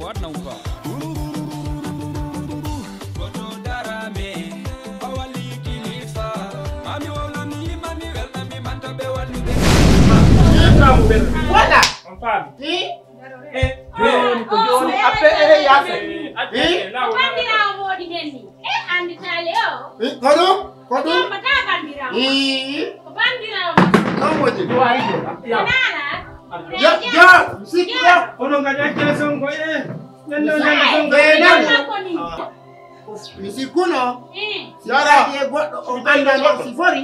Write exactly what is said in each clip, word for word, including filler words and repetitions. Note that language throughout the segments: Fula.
Waɗna ou pas? Goto darame, o walli kilifa. Mami wowla mi yimma mi welna mi manta ɓe wallude. Voilà. On faami? Eh, jooni ko jooni, appe e yaasa. Eh, acca, eh, lawol. Bandirawo moodi den ni. Eh, anditaali o. Eh, ko ɗum? Ko ɗum? Ɗum ko ta bandirawo. Eh. Ko bandirawo. Ɗum woni. Ko ari jooni. Ko nana. Yo, yo, mi sikki ɗo. Oɗon ngaɗi accere Sonko, eh. Nden ɗo janngo Sonko. Eh, nan. Mi sikkuno. Eh. Si waɗaaki e goɗɗo, on annda no sifori,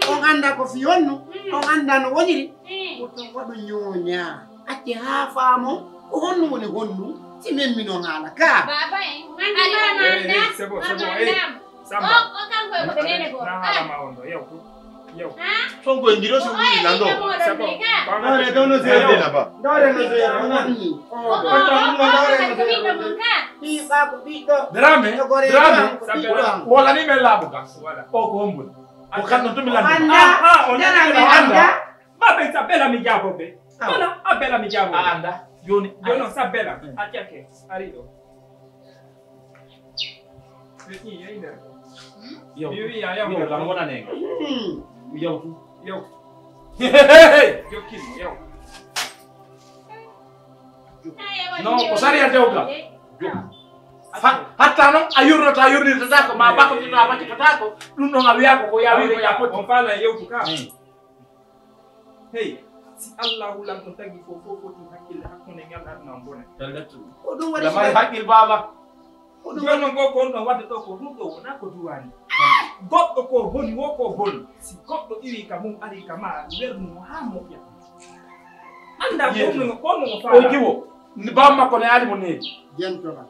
on annda ko fi honnu, on annda no woniri. Eh. Ko ɗum waɗu ñooña. Acce haa faamo, ko honnu woni honnu, si memminon haala ka. Baba, eh, on anndi mama anda, eh, c'est bon, c'est bon, eh. Samba. O, o kanko e ko ɓe nene goo. Na haala ma on ɗo, yaw. Yaw. Sonko e ngiro so wuli nan ɗo. C'est bon. Dore dono zero. Dore no zero. Ko o, o, o, o, ɓiɗɗo mon ka. Ɓiɓɓa ko ɓiɗɗo. Drame, drame. Wolani men laaɓu ka. Voilà. O ko hombo. Ko kan no tumi lan. Anda. Ah, ah, on anda. Ba ɓe sa bela mi jaabo ɓe. Wala, a bela mi jaabo. A anda. Joni. Joni sa bela. A cake. Ari ɗo. Ɓe ƴi, yehi nder. Yow. Mi wi'i a yaw. Yow, lan wonane. Yow tu. Yow. Jokkimo, yow. Non, ko sariya dewgal. Fa-, hatta noon a yurnata, a yurnirtata ko, ma bakkotirta, a bakkitata ko, ɗum ɗon a wiya ko, ko ya wi ko ya foti. On faala yewtu ka. Hey, si Allahu lanɗo tagi fof, fof foti hakkille hakkunde ngal aduna on bone. Ko ɗum waɗi. Lamay hakkil baaba. Ko ɗum jooni waɗi. Noon ko, ko on ɗon waɗde ɗo ko ɗum ɗo wonaa ko duwaani. Goɗɗo ko boni, wo ko boni. Si goɗɗo iwi ka mum, ari ka ma, wernu mo haa moƴƴa. Annda ko no, ko no mo faala. O jiwo. Ni baaba makko ne ari mo needi. Jentoma.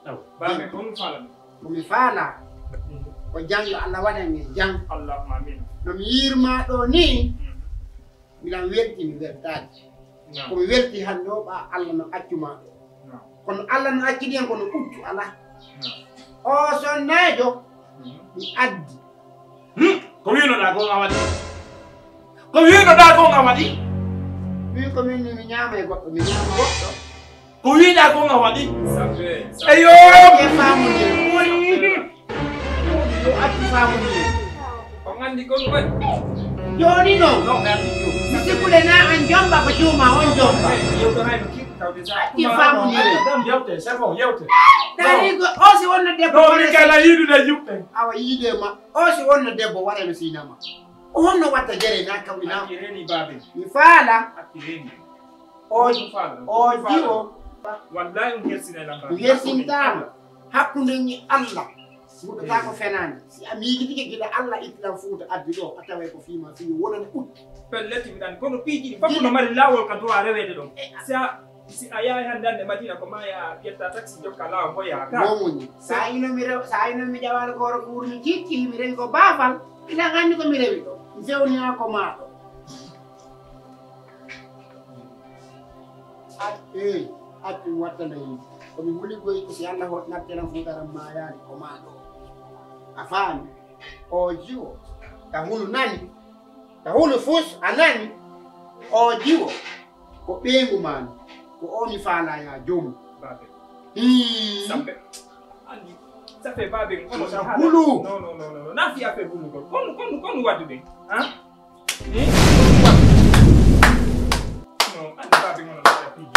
Aw. Baabe, ko mi faala mi. Ko mi faala. Ko jang yo Allah waɗan en jang. Allahumma amin. No mi yirma ɗo ni, miɗan welti, mi weltaaki. Naam. Ko mi welti hannde o, ɓa Allah no accuma ɗo. Naam. Kono Allah no accidi en, kono ɓuttu alaa. Naam. O sonneejo, mi addi. Hmm, ko wi'noɗaa ko a waɗi? Ko wi'noɗaa ko a waɗi? Min ko min mi ñaama e goɗɗo, mi ñaama goɗɗo. Ko wi'ɗaa ko a waɗi? Sabbe, sabbe. Eyo! Acce faamude. Yo accu faamude. On anndi kon waɗi? Jooni noon. Non, mais anndi ɗum. Mi sikkude na an jomba ko juuma on jomba. Yewtoraay no kiiɗi tawde sa. Acce faamude. Yewte, c'est bon, yewte. Dari ko o si wonno debbo. Non, mi kala yiɗude yimɓe. Awa yiide ma. O si wonno debbo waɗa no sinama. O honno watta jere na kawina. Acci reni baabe. Mi faala. Acci reni. O, o jiwo. Wallahi on hersinay lamba. Mi hersintaama. Hakkunde ni Allah. Fuɗɗata ko fenaande. Si a miijitike gila Allah ittilan Fuuta addi ɗo, a taway ko fiima fii wonani ɓuttu. Pellet mi ɗan. Kono piiji ɗi fof no mari laawol ka duwa reweede ɗon. Si a Si a yahay hannde hannde Madina ko ma ya ƴetta taxi jokka laawo ngo yaha ka. Noon woni. Sa ino mi rew, sa ino mi ƴawaani kooro ko wuro mi jikki, mi rewi ko baafal. Ina anndi ko mi rewi ɗo. Mi fewniyaa ko maa ɗo. At-, eey, accu mi wattana yimɓe. Ko mi huli koy ko si Allah hot natteran fuutaram maayaani ko maa ɗo. A faami? O jiwo. Ka hulu nani. Ka hulu fus a nani. O jiwo. Ko ɓeyngu maa ni, ko o mi faalaa yaa joom. Baabe. Hii. Sambe. Anndi, ça fait baabe, kono sa hulu. Non, non, non, non, non. Na fi affaire hulu kon. Kon, kon, kon waddude. Ha? Eh? Non, anndi baabe, non, non, non.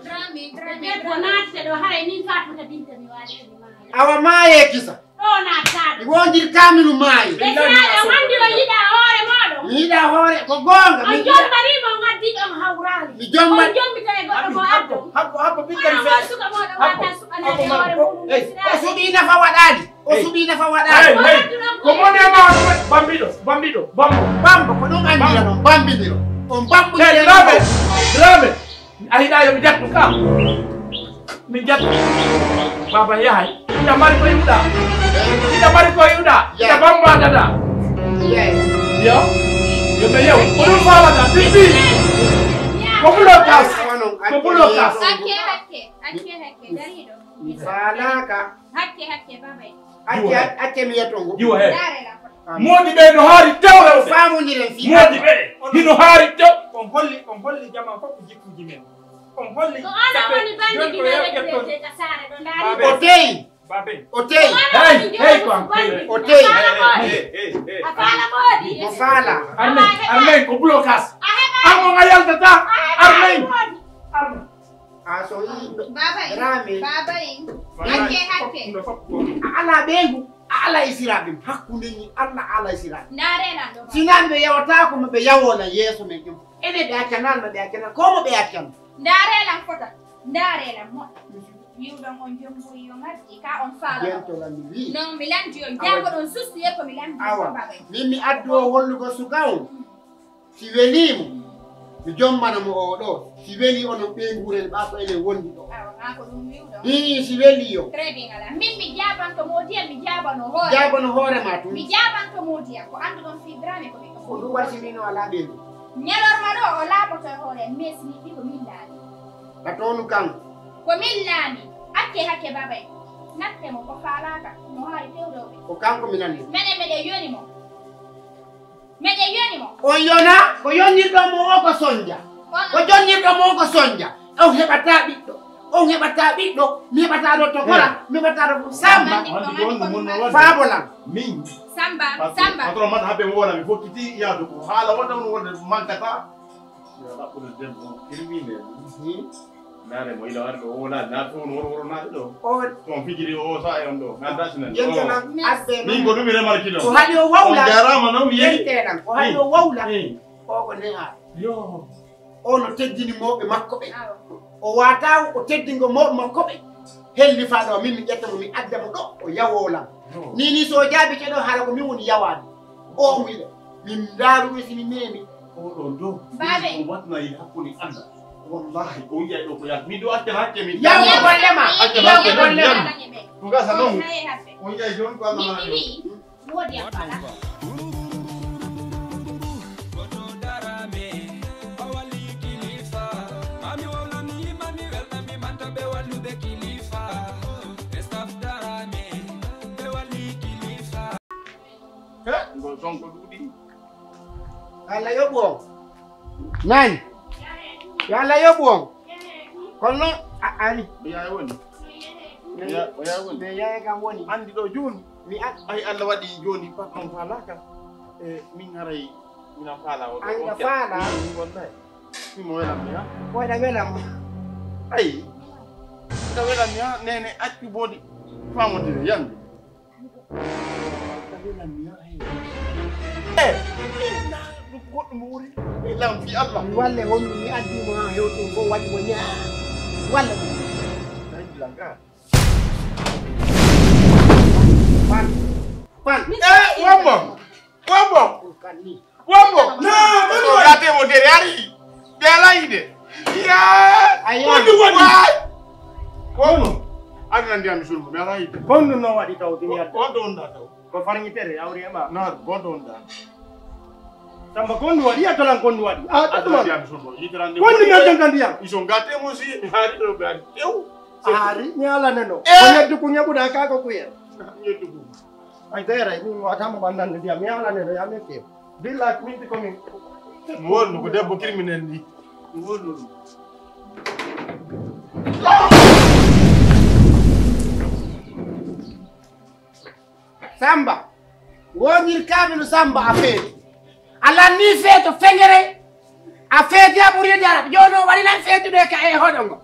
Drame, drame. Debbo naatde ɗo, haray min Fatumata Binta mi waali ko mi maaya. Awa maayee kisa. Ɗo naataɗo. Mi wondir kaamilu maayi. Ɓe saa'i on anndi on yiɗaa hoore mooɗon. Mi yiɗaa hoore, ko goonga. On jombarii mo, on addi on hawraali. Mi jomba-. On jombita e goɗɗo mo addo. Habbo, habbo, habbo, ɓikkam fe-. Maa on suka mooɗon wata suɓanaade hoore mum. Ey, o suɓii nafa waɗaali. O suɓii nafa waɗaali. Hey, hey. Ko mone ma bambiɗo, bambiɗo, bambo. Bambo, ko ɗum anndira noon, bambindiro. On bambindira. Hey, Dramé, Dramé. A yiɗaa yo mi jattu ka? Mi jattu. Baaba yahay. Ina mari ko yiɗuɗaa. Ina mari ko yiɗuɗaa. Ina bambaadaɗaa. Yo. Yo mi yew. Ko ɗum faalataa. Bimbi. Ko bulo kas. Ko bulo kas. Hakke, hakke. Hakke, hakke. Dariiɗo. Mi faalaaka. Hakke, hakke, baaba. Acce, acce mi yetto ngo. Jiwo he. Moodi ɓe no haari tew rewde. Faamondiren fii. Moodi ɓe hino haari tew. On holli, on holli jamaa fof ko jikkuuji men. On holli. Ko an a woni bandi gila regreté ka saare ɗo, ndaari. O teyi. Babe. O teyi. Hey, hey, ko an. O teyi. A faala moodi. Mo faala. Armin, Armin, ko blocage. An on a yaltata. Armin. Armin. A so yi. Baba en. Rami. Baba en. Hakke, hakke. A ala ɓeyngu. A ala isiraaɓe. Hakkunde ni Allah ala isiraaɓe. Ndaare nan ɗo. Sinan ɓe yawata ko ɓe yawola yeeso men ɗum. Ene ɓe accanal ma ɓe accanal. Ko mo ɓe accan. Ndaare lan fota. Ndaare lan moƴƴa. Wiwɗon on jombuyi yo ngarti ka on faala. Jento lan mi wi. Non mi landi on. Awa. Jaago ɗon sustu ye ko mi landi on. Awa. Baba en. Min mi addu o hollugo suka on. Mm. Si welii mo, mi jombana mo oo ɗoo. Si welii onon ɓeynguure ɓaa ko enen wondi ɗoo. Awa, haa ko ɗum wi'uɗon. Hii, si welii yo. Très bien, alaa. Min mi jaabanto moodi am, mi jaabano hoore. Jaabano hoore maa tun. Mi jaabanto moodi am, ko annduɗon fii Dramé ko ɓiɗɗo. Ko ɗum waɗi si miin o alaa ɓeyngu. Ñalorma ɗoo o laaɓoto e hoore am, mais si mi yiɗi ko min laami. Ka toonu kan. Ko min laami. Acce hakke baaba en. Natte mo ko faalaaka, mo haari fewdooɓe. Ko kanko mi nani. Menen meɗen yoni mo. Meɗen yoni mo. On yona, ko yonnirɗo mo o ko sonja. Ko jonnirɗo mo o ko sonja. On heɓata ɓiɗɗo. On heɓata ɓiɗɗo. Mi heɓata ɗo tokora. Eh. Mi heɓata ɗo Samba. Faabo lan. Min. Samba, Samba. Patron man habe mo wona mi fokkiti yaadu ko haala wonde on wonde mankata. Yo ɗaɓɓude debbo on kirminde. Mhm. Naare mo ila wari ɗo wowlaade, naare fof no woro woro naade ɗo. O on fijiri o sa e on ɗo. Ngannda si nani. Yentana adde min ko ɗum mi remarki ɗo. Ko haɗi o wawla. On jarama noon mi yehi. Yenteɗam ko haɗi o wawla. Eh. O ko neha. Yo. O no teddini mawɓe makko ɓe. O wata o teddingo mawɓe makko ɓe. Helli fa ɗo min mi ƴetta mo mi adda mo ɗo o yawolam. Yo. Ni ni so jaabi ke ɗo hala ko min woni yawaade. O wiɗa min ndaaru ɓe si mi memi. Oɗo do. Baabe. O watna yi hakkunde Allah. Wallahi o yiya ɗo ko yak min ɗo acca hakke min. Yaw ko golle ma. Acca hakke min. Ɗum gasa noon. O yiya jooni ko Allah. Min mi wi'i woodi am fala. He, ngol sonko ɗuuɗi. Allah yoɓu on. Nani? Yo Allah yoɓu on. Kono noon a ari. Ɓe yaay woni. Ɓe yaay woni. Ɓe yaay kam woni. Anndi ɗo jooni. Mi an. Ay Allah waɗi jooni patron faalaaka. E min haray mina faala o. An nga faala. Wallahi. Min mo welam mi ha. Wayɗa welam. Ay. Nga welam mi ha nene accu bodi. Famodire yande. Ka welam mi ha. Eh. Ɗum goɗɗum o woni. Lam fi Allah. Mi walle honɗum mi addi mo ha hewtum fof waɗi mo ñaa. Walle ɗum. Ay langa. Pan. Pan. Eh, wamma. Wamma. Kan ni. Wongo. Naa, wongo. Yaate mo dere ari. Ɓe alaa yiɗde. Yaa. Ayi, wonde woni. Waay. Wongo. Aduna ndiyam mi sulmo, mi alaa yiɗde. Honɗum no waɗi taw tini adda? Wonde wonda taw. Ko farñitere awri e ma. Naa, wonde wonda. Samba, ko honɗum waɗi? Yattolan ko honɗum waɗi? Ah, aduna ndiyam mi sulmo. Yitere ande. Ko honɗum mi addan kan ndiyam? Iso ngate mo si mi haari ɗo ɓe ari. Tew. A haari, mi alane no. Eh. Ko ñeddu ko ñaɓuɗa ka ko kuyel. Ñeddu ko. Ay, dere, mi wata mo ɓannande ndiyam, mi alane no, ya mi tew. Billahi, min ti komin. Mi wonno ko debbo criminel ni. Mi wonno ɗum. Samba, wonir kaɓe no Samba a feeto. A lanni feeto feŋere. A feeti a ɓuri yedde Arab. Jooni o waɗi lan feetude ka e hoɗo ngo.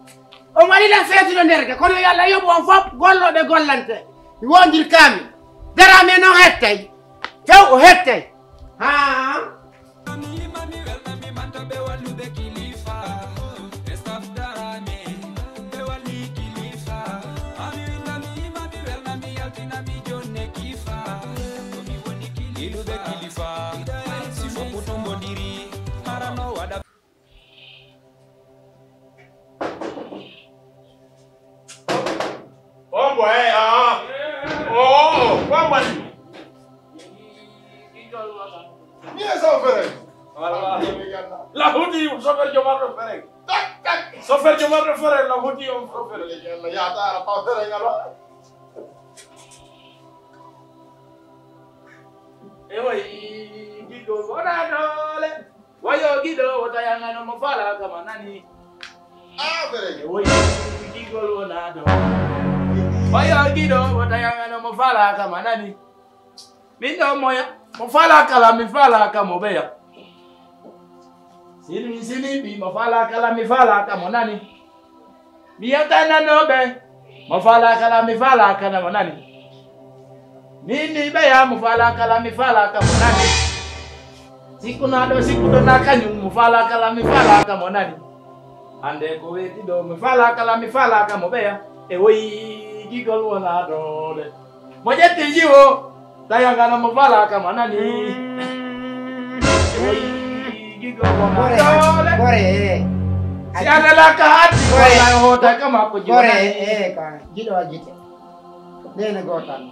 O waɗi lan feetude nder ga. Kono yo Allah yoɓu on fof gollooɓe gollante. Mi wondir kamin. Dara men noon hettay. Few o hettay. Haa. Ombo, eh, ah. Oh, oh, oh, wambali. Ni e chauffeur. Wala. La huti chauffeur jomarɗo fere. Tak, tak. Chauffeur jomarɗo fere, la huti on chauffeur. Yalla, ya ta pa fere ngalo. E way, giɗo wona dole. Wayo giɗo wota yangano mo fala kama nani. Ah, Woyi, gigol wona ɗo. Oyo giɗo, wota yangano mo fala kama nani. Min ɗo moya, mo fala kala, mi fala kamo ɓeya. Sini, sini, bi mo fala kala, mi fala kamo nani. Mi yatanano ɓe, mo fala kala, mi fala kana mo nani. Min mi ɓeya, mo fala kala, mi fala kamo nani. Sikkunaɗo, sikkuɗo na kañum, mo fala kala, mi fala kamo nani. Hande ko weeti ɗo, mi fala kala, mi fala kamo ɓeya. E woyi gigol wona ɗo de. Mo ƴetti jiwo, tawi a ngana mo fala kama nani. Woyi, giɗo ko ma Bore, dole. Bore, eh. Si a nelaka hatti, Bore. Walla e hoota kama ko jiwo Bore, nani. Eh, ka jiɗo a gite. Nene gootal.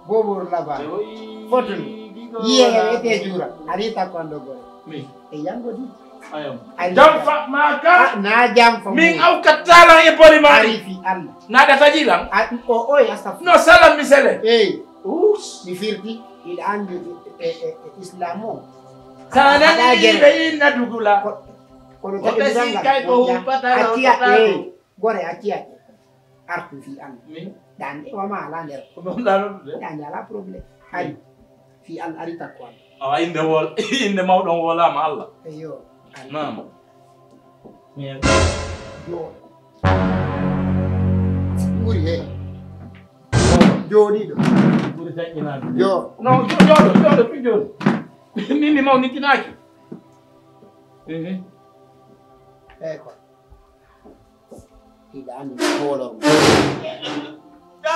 Bobor laba. E woyi, Fotun. Giɗo Yiye wona e te ɗo. Jura. Ari ta kondo gore. Mi. E yango di. Ayam. Ari Jam ta. Fa ma ka. Ah, na jam fa Min mo. Aw kattala e bori mari. Ari fi Allah. Na da tajilan. Ah, o, o, ya sa. No salam mi sele. Eh. Us. Mi firti. Il andi e, e, e Islam o. Sanan Ada ni gere. Be inna dugula. Ko, ko no Wota tajilan si kay ko ya. Upata na Akia, upata eh. Ko. Gore akia. Artu fi Allah. Min. Dande wa ma ala nder. Ko ɗum ɗaano ɗum de? Dande ala problème. Ari. Fi Allah ari takko Allah. Awa inde wol, inde mawɗon wolama Allah. Eyo. Ari. Naam. Min. Yo. Ɓuri he. Jooɗiiɗo. Ɓuri taƴƴinaade. Yo. Non, jo-, jooɗo, jooɗo, tu jooɗo. Min mi mawnitinaaki. Mhm. Eyi ko. Hiɗa anndi mi hoolor mo.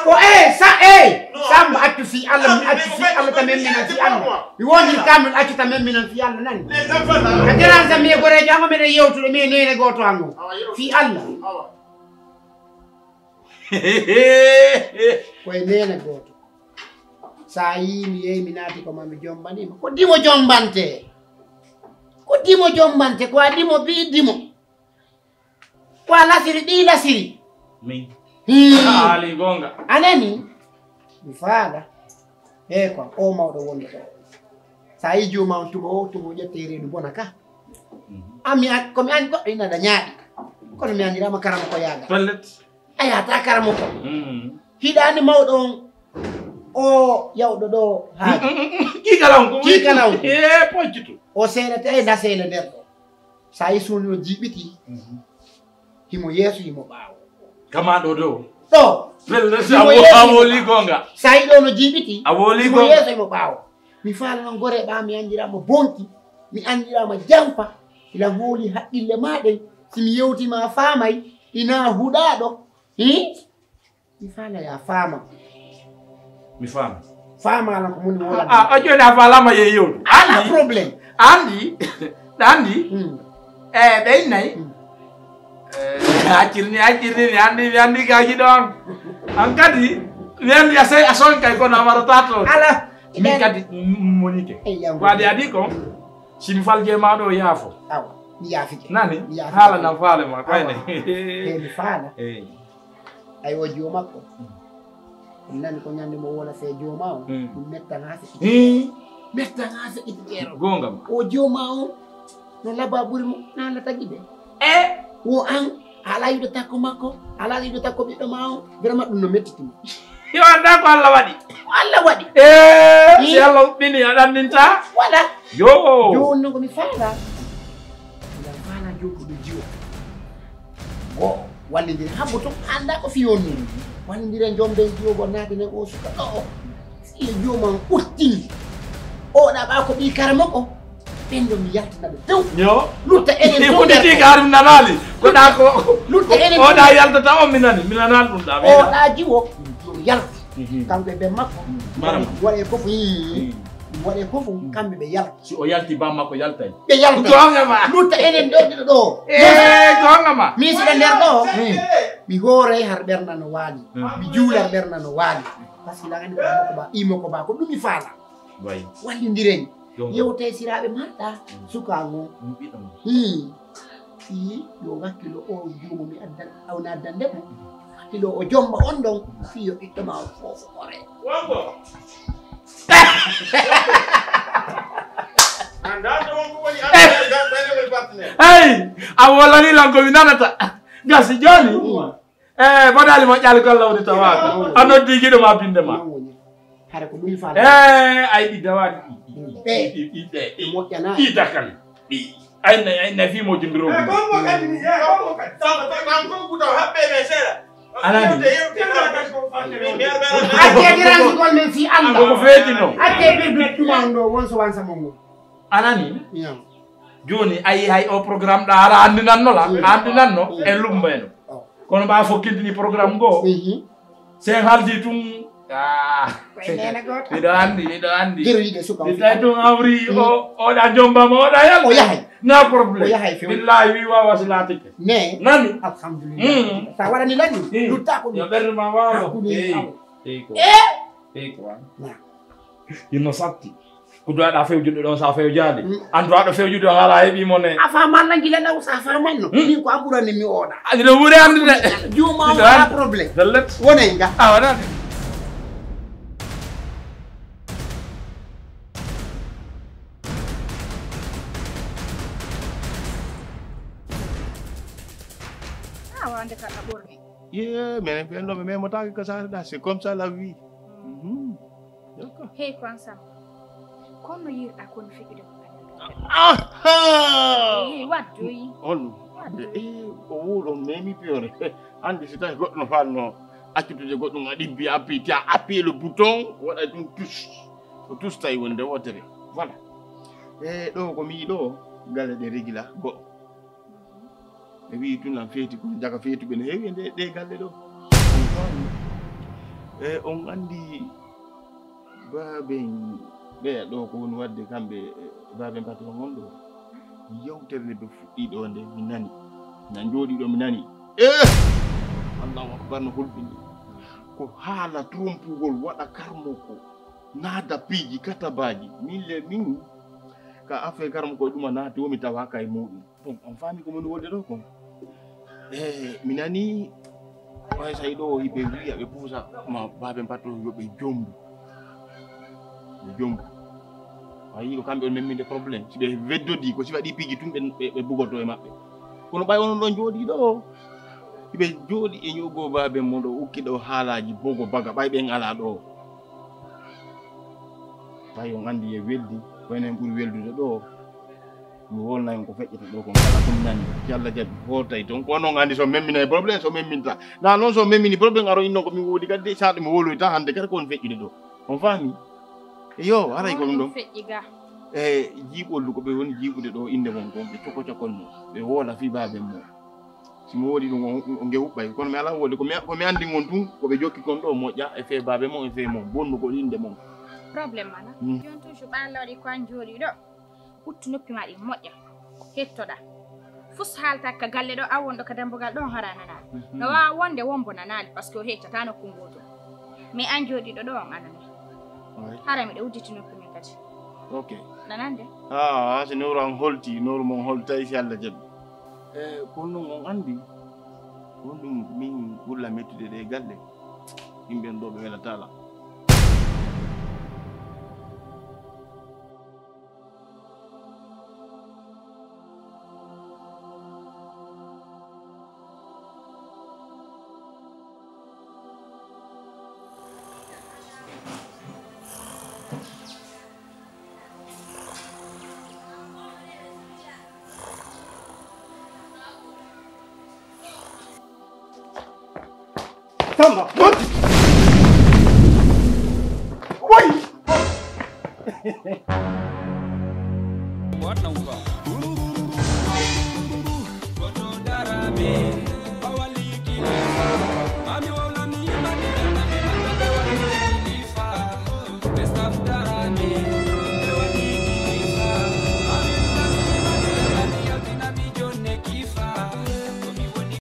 Ko e sa e Samba accu fi Allah, mi accu fi Allah ta memminan fi Allah. Mi wondir kam non accu ta memminan fi Allah nani. A jaran sa mi e gorejo ango meɗen yewtude mi e nene goto ango. Fi Allah. Ko e nene goto. Sa yi mi yehi mi naati ko ma mi jombanima. Ko dimo jombante. Ko dimo jombante, ko a dimo bi dimo. Ko a lasiri ɗi lasiri. Min. Hmm. Haali gonga. A nani? Mi faala. He ko o mawɗo wonde ɗo. Sa yi juma on tuma o tuma o ƴette reedu bona ka. Mhm. Ami a-, ko mi andi goɗɗo ina da ñaaɗi. Kono mi andirama karama ko yaaga. Pellet. A yata karama ko. Mhm. Hiɗani mawɗo on. O yawɗo ɗo ha. Kikala on ko. Kikala on. E poccutu. O seelete e da seele nder ɗo. Sa yi suuni o jiɓiti. Mhm. Himo yeeso, himo ɓaawo. Kama ɗo dow. Ɗo. Pelle Himo sa yeeso, a himo woli ɓaawo. Gonga. Sa yi ɗo no jiɓiti. A woli Himo gonga. Yeeso, himo ɓaawo. Mi faala non gore ɓa, mi andirama bonki. Mi andirama jamfa. Ila hooli haqqille ma ɗen. Si mi yewti ma faamay. Ina huɗaɗo. Hi? Mi faala ya faama. Mi faama. Faama lan ko moni wala. A, a, a joni a faalama ye yewtu. Ala Andi. Problème. Andi. Andi. Hmm. Eh, ɓe innay. Hmm. Eh, accirni, accirni, mi andi, mi andi gaji ɗon. An kadi, mi andi a sey, a son kay kono a warata to. Ala. Min Idan kadi, m-, m-, monike. Eh, yango. Ko adi adi kon, si mi falje ma ɗo yaafo. Awa, mi yaafike. Nani? Mi yaafike. Haala nan faale ma, ko Awa. Ene. Eh, mi faala. Eh. Ay o jiwo makko. Mm. Ɗum nani ko ñande mo wona fe jooma o. Mm. Ɗum mettan haa seɗɗi. Mm. Mettan haa seɗɗi keero. Goonga ma. O jooma o no laba ɓuri mo, na la tagi ɓe. E? Wo an, ala yiɗo takko makko, ala yiɗo takko ɓiɗɗo ma o. Vraiment ɗum no mettiti mo. Yo anda ko Allah waɗi. Ko Allah waɗi. E, si Ii. Allah ɓini a ɗanninta. Voilà. Yo. Jooni noon ko mi faala. Miɗa faala jooni ko ɗo jiwo. Go wallindire habbo to annda ko fiyon ni. Wallindire jomben jiwo go naade ne o suka ɗo. Si e jooma uttini. O ɗa ɓa ko ɓi karama ko. Ɓen ɗo mi yaltina ɓe tew. Yo. Lutta enen Ko tew nder ɗiɗi ko. Ka harum nanali. Ko ɗa ko. Lutta enen O tew. Ɗa yaltata o mi nani. Mi nanali ɗum ɗa. Mi O nani. Ɗa jiwo. Yo yaltu. Mhm. Kamɓe ɓe makko. Marama. Waɗe fof. Mhm. Waɗe fof kamɓe ɓe yalta. Si o yalti bamma ko yaltay. Ɓe yalta. Goonga ma. Lutta enen ɗo ɗiɗo ɗo. Eh, goonga ma. Min siɗa nder ɗo. Hmm. Mi hooray har ɓerna no waali. Hmm. Mi juula har ɓerna no waali. Parce que laŋani ko makko ba, imo ko ba, ko ɗum mi faala. Way. Wallindiren. Goonga. Yewtay siraaɓe marɗa. Hmm. Suka ngon. Hmm, ɓiɗɗo mo. Hmm. Fii yo wakkilo o juumo mi addan, awna addande mo. Wakkilo o jomba on ɗon. Fii yo ɓiɗɗo ma o foofo ore. Wango. Anda to wonko woni affaire gam ɓayde mo partenaire. Hey, a wolani lan ko mi nanata. Gasi jooni. E bodaali moƴƴaali ko Allah woni tawaaka. A noddi giɗo ma binde ma. Hare ko ɗum faala. E ay ɗi dawaani. Ɗi moƴƴanaani. Ɗi dakal. Ɗi ay nay ay nay fii mo jundiro. Anani. Acce giransi gol men fii Allah. Ko feeti no. Acce ɓe duttuma on ɗo won so wansa mo ngol. Anani. Jooni ayi hay o programme ɗa hara andinanno la andinanno e lumbeno. Kono ɓa fokkintini programme goo sen haldi tun. Ah. Miɗo andi miɗo andi. Miɗo tawi tun hawri o oɗa jombama oɗa yal o yahay. Na problème o yahay few billahi wi wawa si laatike mais nani alhamdulillah. Sa waɗani lanni luttako ɗum yo ɓerde ma wawa. Eyi ko eyi ko wan. Inno satti. Ko duwaɗa fewjude ɗon sa fewjaali. An duwaɗo fewjude on ala heɓi mo ne. A famanna gila naw sa famanno min ko a ɓurani mi oɗa. Aɗa ɓuri andude. Juuma wala problème. Dallet wonay nga a waɗani. A wande kaɗa ɓorni. Ye menen ɓen ɗo ɓe memotaki ko sare ɗa c'est comme ça la vie. Hey ko ansam. Kono yirɗa kono fiɗude ko kañum. Aha! Waddoyi. On o wuuro memi piyore. Andi si tawi goɗɗo no falno accutude goɗɗum a ɗibbi appi ti a appi le bouton waɗa ɗum tus. Ko tus tawi wonde wotere. Voilà. E ɗo ko mi ɗo galle ɗe regila goɗɗo. Ɓe wi'i tun lan feeti kono jaga feetuɓe no heewi e nde ɗe galle ɗo. E on andi baaben ɓeya ɗo ko woni wadde kamɓe baaben patron on ɗo. Yewtere nde ɓe fuɗɗi ɗo nde mi nani na jooɗi ɗo mi nani. E allahu akbar no hulɓini ko haala trompugol waɗa karmoko naada piiji katabaji min le min ka affaire karmoko e ɗuma naati womi tawaka e muɗum. Bon on faami ko moni wolde ɗo kon. E mi nani way say ɗo hiɓe wiya ɓe puusa ma baabe mbatto yo ɓe jombu. Ɓe jombu. Wayi ko kamɓe on memminde problème si ɓe weddodi ko si waɗi piiji tun ɓe bugoto e maɓɓe. Kono ɓay onon ɗon jooɗi ɗo hiɓe jooɗi e ñogo baabe mo ɗo ukki ɗo haalaji bogo baga ɓay ɓen ala ɗo. Tawi on andi e weldi ko enen ɓuri weldude ɗo. Mi wolna en ko feƴƴata ɗo kon kala ko mi nani si allah jaɓi holtay toon ko onon andi so memmina e problème so memminta na noon so memmini problème aro innon ko min wowli kadi de saɗo mi wowloyta hannde kadi ko on feƴƴude ɗo on faami. Eyo haray ko ɗum ɗon feƴƴi ga. E jiiɓollu ko ɓe woni jiiɓude ɗo innde mon kon ɓe coko cokon mo ɓe woola fii baaben mo. Si mi woodi ɗum o nge huɓɓay kono mi alaa woodi ko mi anndi ngon tun ko ɓe jokki kon ɗo moƴƴa e fee baabe mon e fee mon bonnugol innde mon. Problème mana yon toujours ɓaalla waɗi ko an jooɗi ɗo ɓuttu noppi ma ɗi moƴƴa hettoɗa fus haalta ka galle ɗo an wonɗo ka dambugal ɗon hara nanaali no wawa wonde wombo nanaali parce que o heccata nokku ngoto mais an jooɗiɗo ɗo on anani hara miɗo udditi noppi min kadi. Ok. Nanande. Ah si nowru an holti nowru mon holtay si allah jaɓi. E kono non on anndi honɗum min ɓurla mettude ɗe galle yimɓe ɗo ɓe welataala. Tamba, moti. Wai. What now?